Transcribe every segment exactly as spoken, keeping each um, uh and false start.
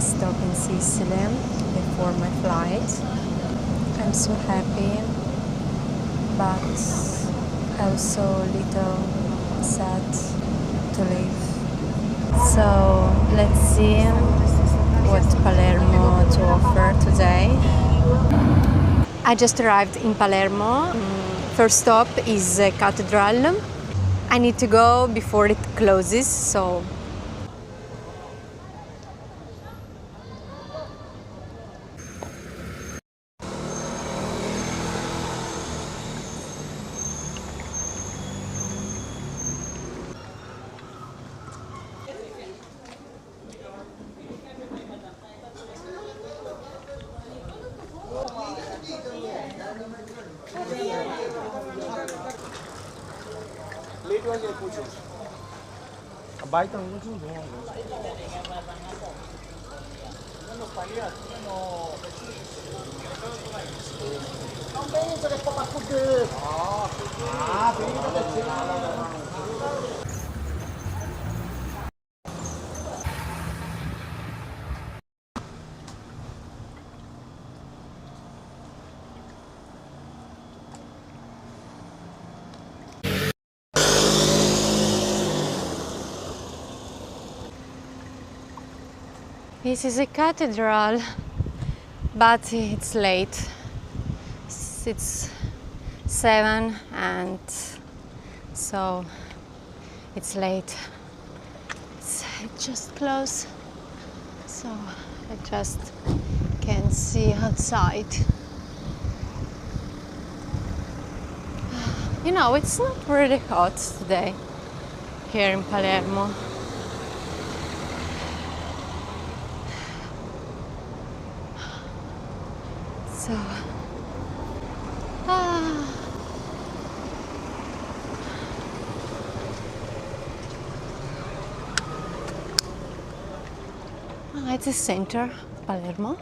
Stop in Sicily before my flight. I'm so happy, but also a little sad to leave. So let's see what Palermo to offer today. I just arrived in Palermo. Mm, first stop is a cathedral. I need to go before it closes, so This is a cathedral, but it's late. It's, it's seven, and so it's late. It's, it just closed, so I just can see outside. You know, it's not really hot today here in Palermo. So, ah. Ah, it's a center, Palermo.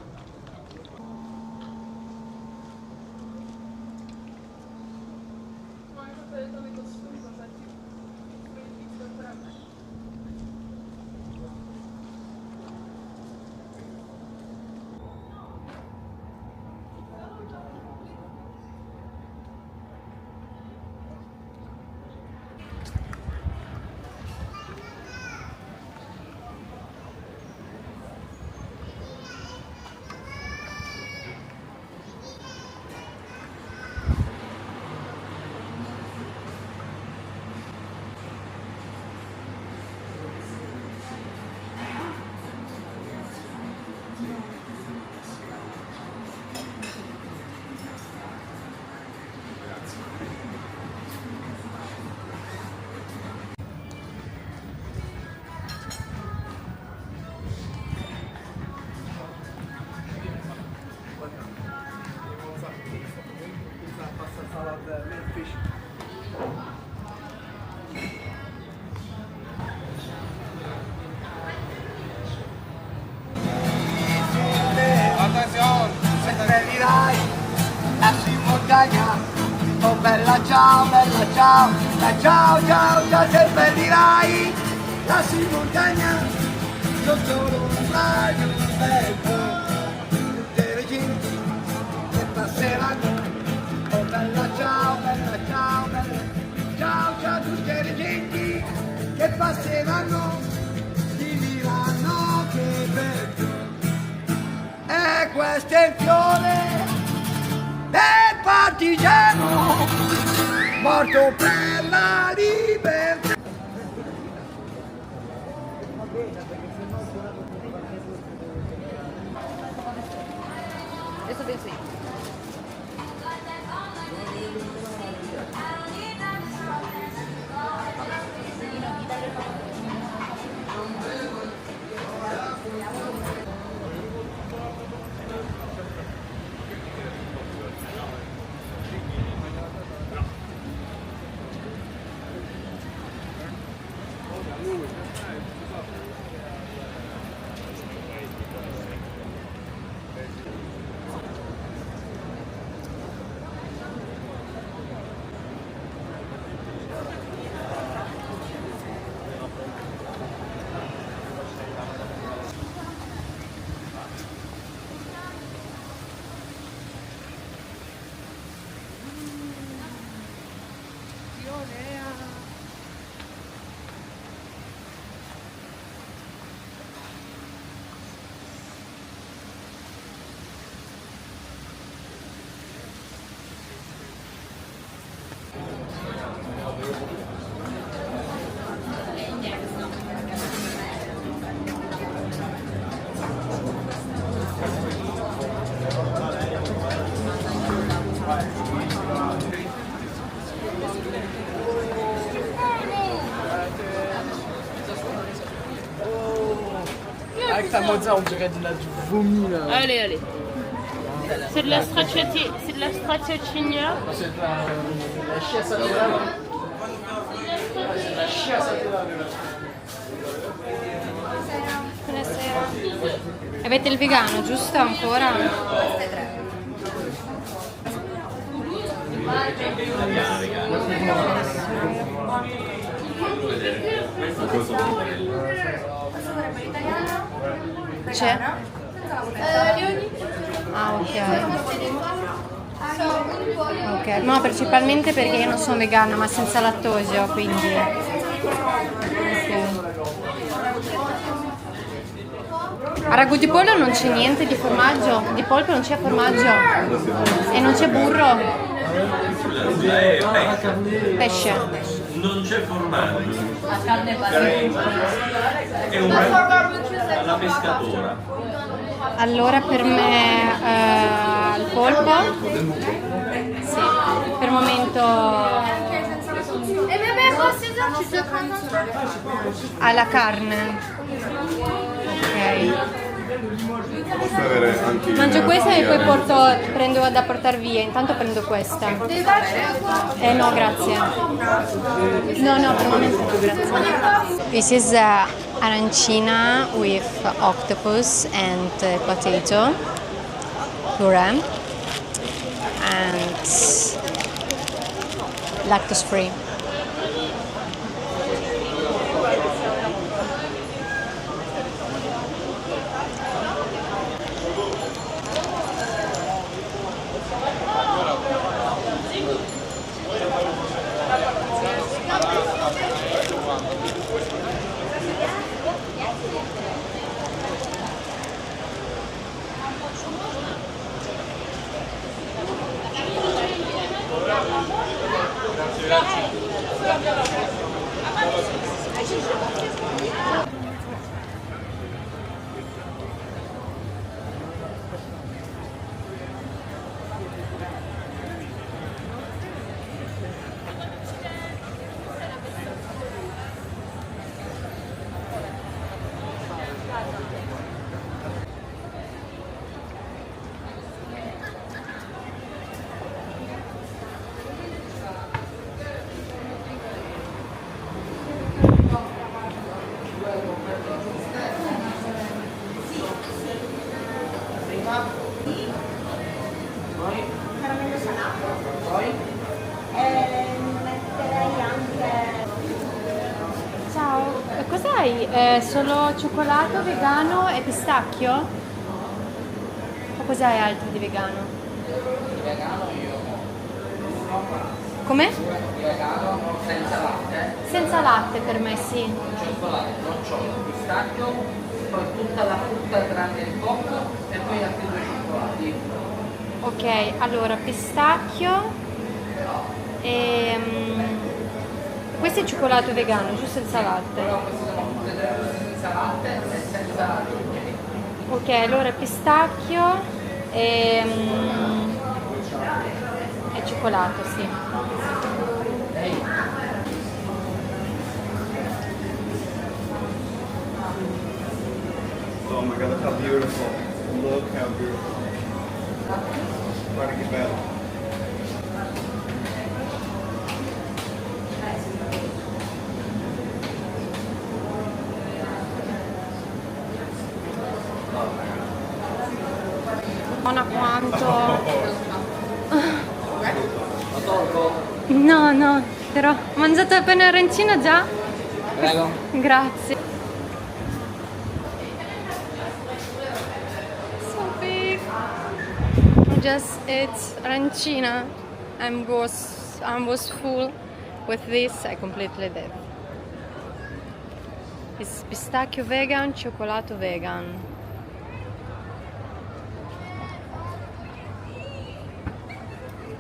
Attenzione! Seppellirai, lassù in montagna. Oh bella ciao, bella ciao, la ciao, ciao, ciao, seppellirai, lassù in montagna. Sotto l'ombrello del vento, tutte le genti che passeranno. Oh bella ciao, bella ciao, bella ciao, ciao, tutte le genti che passeranno, ti diranno che bello. E questo è il fiore del partigiano, morto per la libertà. Adesso penso io. Ça, on dirait de la, du vomi, là. Allez, allez. C'est de la stracciati-, c'est de la stracciatella. C'est de la, de la chiasse à l'érable. C'est de la chiasse à l'érable, là. Buonasera. Avete il vegano, giusto? Ancora? C'è? Ah, ok. Ok, no, principalmente perché io non sono vegana, ma senza lattosio, quindi. Ok. A ragù di pollo non c'è niente di formaggio? Di polpo non c'è formaggio? E non c'è burro? Pesce. Non c'è formaggio. È un alla pescatora. Allora per me, eh, il polpo? Sì, per il momento alla carne. Ok. Posso avere anche il Mangio questa e poi porto, prendo da portare via. Intanto prendo questa. Eh no, grazie. No, no, per il momento no, grazie. This is, uh, arancina with octopus and, uh, potato puree and lactose free. Ciao, eh, cos'hai? Eh, solo cioccolato vegano e pistacchio? O cos'hai altro di vegano? Di vegano io no. Come? Di vegano no, senza latte. Senza latte per me, sì. Cioccolato, nocciolo, pistacchio, poi tutta la frutta tranne il cocco e poi altri due cioccolati. Ok, allora pistacchio, ehm, questo è cioccolato vegano, giusto? Senza latte. Però queste sono tutte e tre cose senza latte e senza zuccheri. Ok, allora pistacchio, ehm, e cioccolato, sì. Oh my God, look how beautiful. Look how beautiful. Guarda che bello. Madonna quanto. No, no, però ho mangiato appena arancina già. Prego. Grazie. So big. I just ate arancina. I was, I was full. With this, I completely dead. It's pistachio vegan, cioccolato vegan.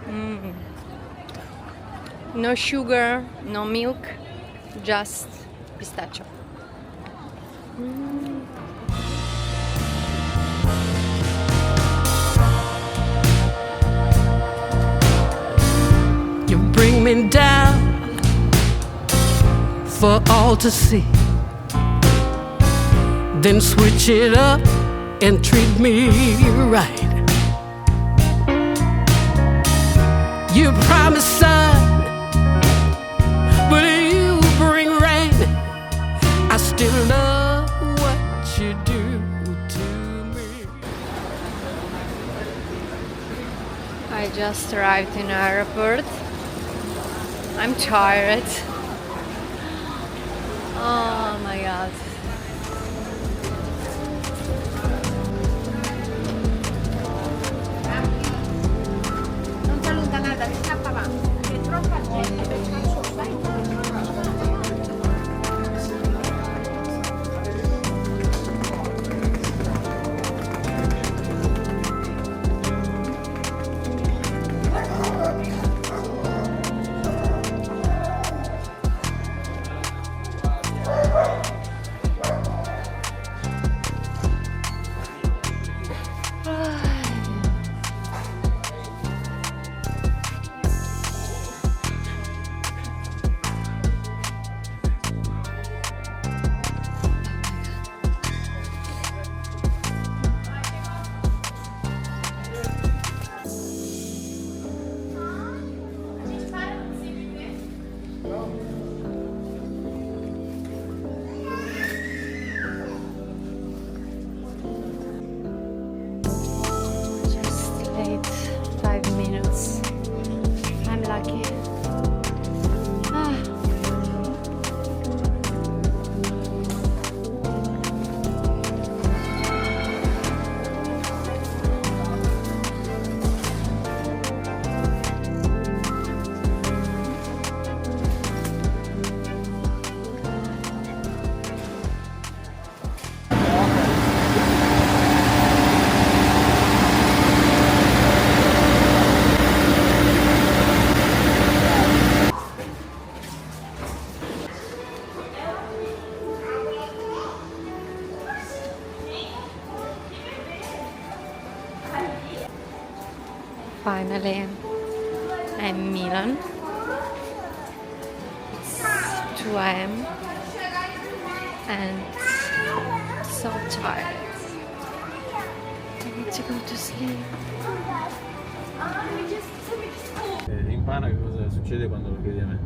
Mm. No sugar, no milk, just pistachio. Mm. You bring me down for all to see. Then switch it up and treat me right. You promised sun, but you bring rain. I still love what you do to me. I just arrived in airport. I'm tired. Oh my god. Non ti alluntanare da te, scappa avanti, c'è troppa gente, perciò stai. Just late five minutes. I'm lucky. Ah. Finally, I'm in Milan. It's two a m and so tired. I need to go to sleep. Eh, impara che cosa succede quando lo chiedi a me.